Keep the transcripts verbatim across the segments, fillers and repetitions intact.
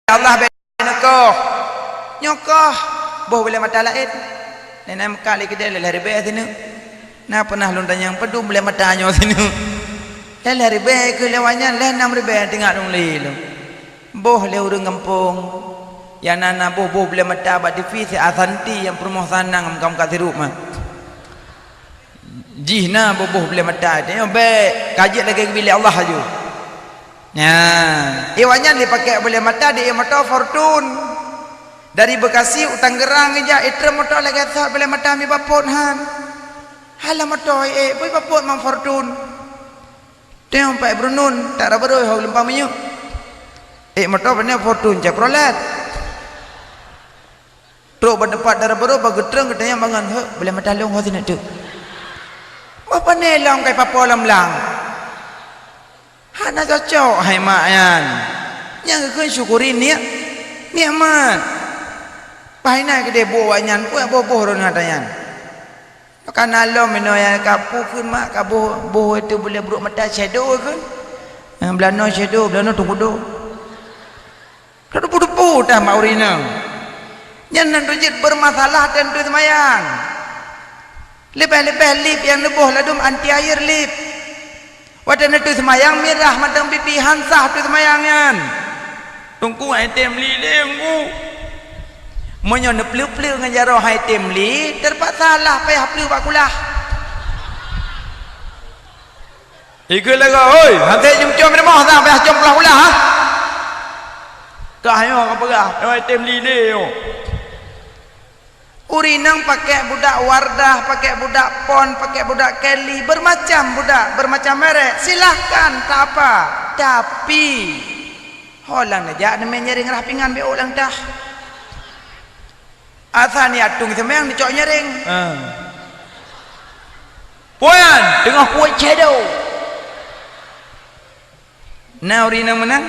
Allah bèk neukoh. Nyoe koh, boh bulèe mata laén. Nenek meukat lé keudè lhèe ribèe sineuk. Na peunah lôn tanyong, padum bulèe mata nyoe sineuk? Lhèe ribèe keu lewat nyan, lhèe nam ribèe teungoh lôn lé lôn. Boh lé ureueng gampông, nyang na, na boh-boh bulèe mata bak T V si Asanti nyang peurumoh sanang meuka-meuka sirup mah. Jih na boh-boh bulèe mata, tanyoe bèk, ka jeuet lagèe geubi lé Allah laju. Nyan, iwak nyan jipakèk bulèe mata di moto Fortune. Dari Bekasi u Tangerang ija, itrön moto lagèe sot bulèe mata mi bapot han. Halah moto, eh, eh, bui bapot mang Fortune. Teuh pat Brunun, tak raba rôh ho leumpah minyeuk. Eh, moto pane Fortune Chevrolet. Trok bak teumpat dara barô bak geutrön geutanyong bangon, "Heuek, bulèe mata lôn ho sineuk teuk?" Bah pane lom kai papo lam blang. Hana cocok hai mak nyan. Nyang geukheun syukuri nik-, nikmat. Bah inan keudeh buet awak nyan, peue boh-boh droeneuh ata nyan. Ka na lom inoe nyang ka peue kheun mak, ka boh, boh itu bulèe brôk mata shadow kheun. Nyang beulanoe shadow, beulanoe teungku do. Teudepu-depu tah mak ureueng inong. Nyan nan teujeuet beureumasalah dan teuh seumayang. Leubeh-leubeh lip nyang neuboh ladôm anti air lip. Watèe neuteuh seumayang mirah mantong pipi han sah teuh seumayang nyan. Teungku hai tem li lé teungku. Meunyoe neupleue-pleue ngon jaroe hai tem li, teupaksa lah payah pleue bak kulah. Ikeu lagak, hoi, hase jimcom rumoh sang payah com peulah ulah, ha? Kah nyoe ka peugah, nyoe tem lilé nyoe. Ureueng inong pakèk budak Wardah, pakèk budak Pond, pakèk budak Kelly, bermacam budak, bermacam merek, silahkan, tak apa. Tapi, ho lang neujak neumè nyereng rah pingan beu lang tah. Asai ni atong seumayang dicok nyereng. Ha. Puan, teungoh kuet cedok. Na ureueng inong meunan?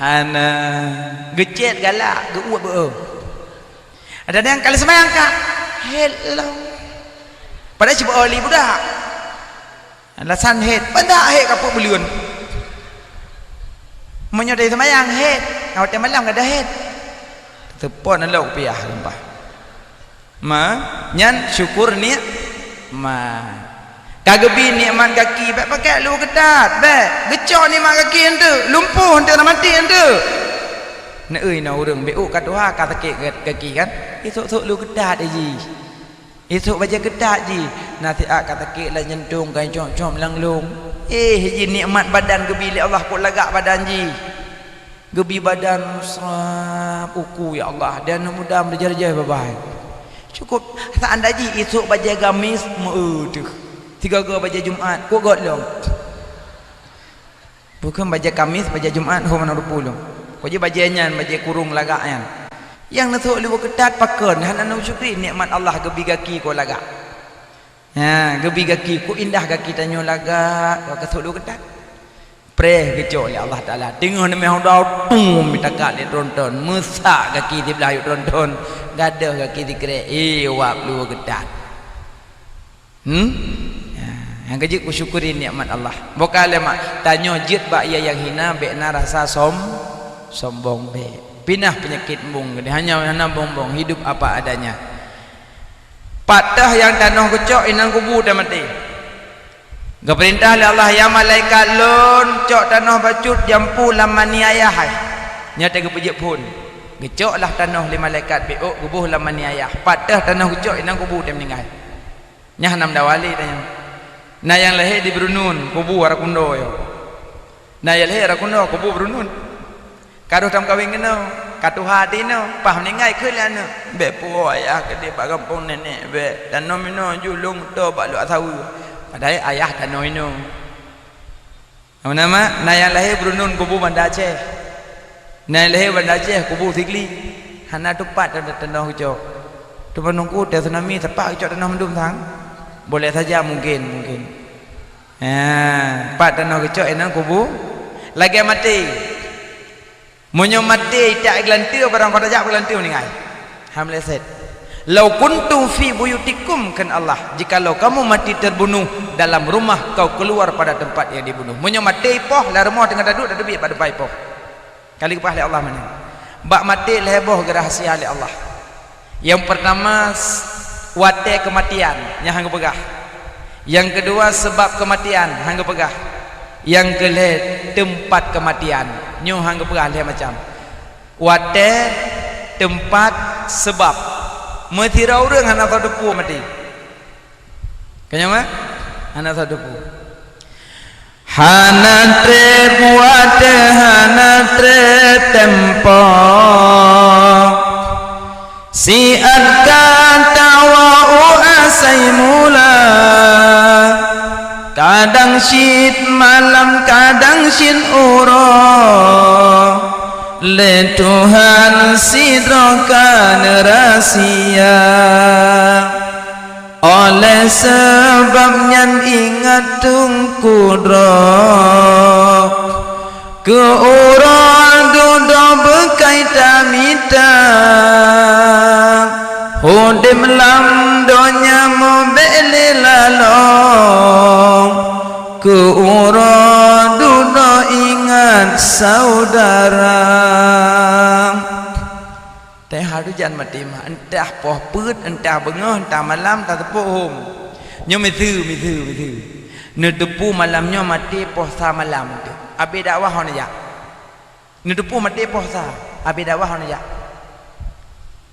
Hana. Geucet galak, geuuet beu. Ada nyang kali seumayang ka? Hello. Padahai cibeu oli budak. Alasan hét, peundak hét kapot buleuen. Meunyoe teuh seumayang hét, watèe malam kada hét. Teupon lom kupiah lumpah. Ma, nyan syukur nikmat. Ka geubi nikmat gaki, bèk pakèk lu keutat, bèk. Geucok nikmat gaki enteuk, lumpuh enteuk, na maté enteuk. Neueu inoe ureueng beu ka tuha ka sakét gaki kan? Isok-sok lu keutat jih. Isok bajèe keutat jih, na siat ka sakét lam jantong, ka cop-cop lam lông. Eh, jih nikmat badan geubi lé Allah, kok lagak badan jih. Geubi badan musrap uku, ya Allah, dan muda meujaroe-jaroe babai. Cukup, seandai jih isok bajèe Gamis, meu teuh. Sigoe-goe bajèe Jumat, kok göt lom. Bukon bajèe Kamis, bajèe Jumat, ho meunan rupu lom. Kok jih bajèe nyan, bajèe kurông lagak nyan. Nyang neusok luweue keutat pakon, hana neusyukri nikmat Allah geubi gaki kok lagak. Ha, geubi gaki, kok indah gaki tanyoe lagak, kok ka sok luweue keutat. Preh geucok lé Allah Taala. Teungoh neumè hoda tum mitakat lé tronton, meusak gaki siblah yôk tronton, gadôh gaki sikrek, eh, wab luweue keutat. Hmm? Ya, nyang keujeuet kusyukuri nikmat Allah. Boh ka lé mak, tanyoe jeuet bak ie nyang hina, bèk na rasa som-, sombong bèk. Pinah peunyakét embong, hanya hana bong-bong, hidup apa adanya. Pat teuh nyang tanoh geucok inan kubu tamaté. Geupeurintah lé Allah, "Ya malaikat lôn, cok tanoh bacut jampu lam mani ayah hai." Nyoe teugeupeujeuet phon. Geucok lah tanoh lé malaikat beu geuboh lam mani ayah. Pat teuh tanoh geucok inan kubu teuh meuninggai. Nyan hana meudawa lé tanyoe. Na nyang lahé di Brunun, kubu Arakundo nyoe. Na nyang lahé Arakundo, kubu Brunun. Ka rôh tameukawen keunoe, ka tuha tinoe, paih meuninggai kheun lé aneuk. Bèk puwoe ayah keudéh bak gampông nenek, bèk. Tanoh minoe ju lôn tô bak luwah saweue. Padahai ayah tanoh inoe. Nama-nama, na nyang lahé Brunun kubu Banda Aceh. Na nyang lahé Banda Aceh kubu Sigli. Hana teupat tanoh geucok. Teuma nungku teuh tsunami, tepat geucok tanoh mandum sang? Boleh saja mungkin, mungkin. Ha, pat tanoh geucok inan kubu. Lagèe maté. Meunyoe maté itak geulanteue, barang kota jak geulanteue meuninggai. Ham lé set. "Lau kuntum fi buyutikum," kheun Allah, "jikalau kamu mati terbunuh dalam rumah, kau keluar pada tempat yang dibunuh." Meunyoe maté ipoh, lam rumoh teungoh taduek, tateubiet bak teumpat ipoh. Ka lheueh geupeugah lé Allah meunan. Bak maté lhée boh geurahsia lé Allah. Nyang peurtama, s-, watée keumatian, nyan han geupeugah. Nyang keudua, seubab keumatian, han geupeugah. Nyang keulhée, teumpat keumatian, nyoe han geupeugah, lhée macam. Watée, teumpat, seubab. Meusidroe ureuëng hana soe teupeu maté. Keunyoe, hana soe teupeu. Hana treb watée, hana treb teumpat. Siat ka tawoe u asai mula. Kadang cit malam, kadang cit uroe. Lé Tuhan sidroe ka neurahsia. Óh lheueh sabab nyan ingat Teungku droe, keu uroe dudoe beukai tamita. Udeb lam donya meubék lé lalong, keu uroe dudoe ingat syedara. Teuhah ujan maté mah, entah poh peuet, entah beungoh, entah malam, entah teupeu hom. Nyoe miseue, miseue, miseue. Neuteupeue malam nyoe maté poh sa malam teuh. Abéh dakwah ho neujak. Neuteupeue maté poh sa, abéh dakwah ho neujak.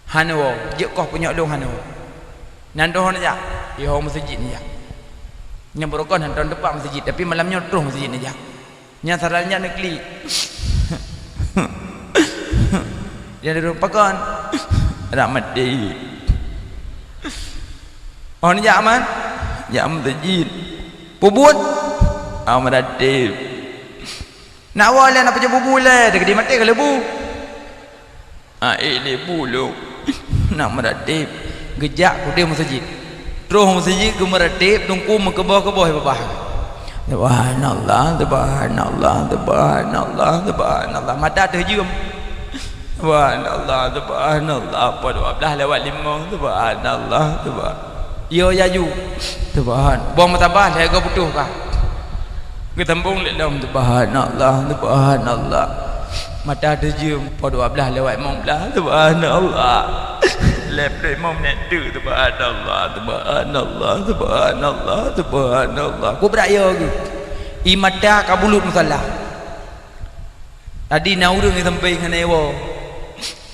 Hana woe, jeuet koh punyok lôn hana woe. Nan troh ho neujak, i ho meuseujid neujak. Nyang beurukon hana teupat meuseujid, tapi malam nyoe troh meuseujid neujak. Nyang saran nyan neuklik. Nyang duduk pakon? Rak maté. Oh, ni jak man? Jak meuseujid. Peubuet? Ah, meuratéb. Nak woe lé, nak peucok bubu lé, dikeudi maté keu leubeh. Aé lé bu lôn, nak meuratéb, geujak keudeh meuseujid. Troh meuseujid geumeuratéb, teungku meukeubah-keubah babah. Subhanallah, subhanallah, subhanallah, subhanallah. Mata teuh jeuem. Subhanallah, subhanallah. Poh dua blaih lewat limong. Subhanallah, subhan-, yo yaju. Subhan-, bong meutabah lhée goe putôh ka. Geuteumbong lé lom, subhanallah, subhanallah. Mata teuh jeuem, poh dua blaih lewat limong blaih, subhanallah. Lhée ploh limong menit teuk, subhanallah, subhanallah, subhanallah, subhanallah. Kubra yo geuh. I mata ka bulut musala. Tadi na ureuëng nyang sampéng hana iwoe.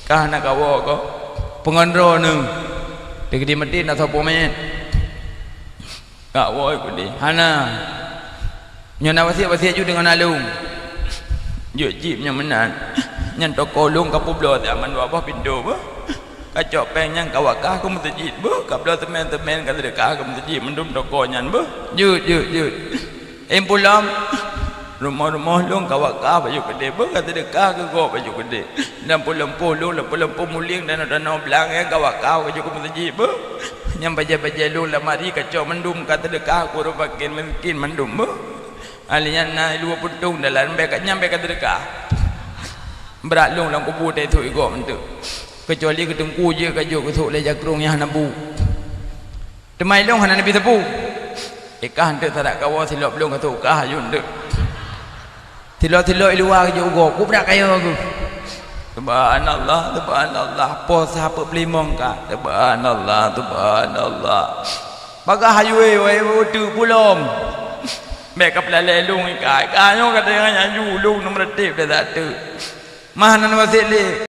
Ka hana kawoe ko. Peungon droeneuh. Dikeudi maté na soe po manyét. Ka woe keudeh. Hana. Nyoe na wasiet-wasiet ju deungon along. Jeuet jip nyang meunan. Nyan toko lôn ka peubloe siat mandua boh pintoe beuh. Ka cok péng nyan ka wakah keu meuseujid beuh. Ka bloe seumén-seumén ka seudeukah keu meuseujid mandum toko nyan beuh. Jeuet, jeuet, jeuet. Em pulang, rumoh-rumoh lôn ka wakah baju keudeh beuh, ka seudeukah keu gob baju keudeh. Lampôh-lampôh lôn, lampôh-lampôh mulieng, danau-danau blang nyang ka wakah baju keu meuseujid beuh. Nyang bajée-bajée lôn lamari ka cok mandum ka seudeukah keu ureuëng fakir miskin mandum beuh. Ahli nyan na luwa puntông dalam bèk ka nyang bèk ka seudeukah. Brat lôn lam kubu teuthok igob mantong. Keucuali keu teungku jeuet ka jok geusok lé jakrong nyang hana bu. Teuma ilong hana neubi sapeue. Ikah eunteuk sadak kawoe silop lôn ka sôk kah aju eunteuk. Silop-silop i luwa geujok ugoe, kubra kayèe geuh. Subhanallah, subhanallah, poh sa peuet peuet limong ka. Subhanallah, subhanallah. Bagaih aju wèe, wèe, wèe, teuk pulom. Bèk ka peulalè lôn ikah, ikah nyoe ka teuingat aju lôn neumeureutéb dah sateuk. Mah nan wasiet lé.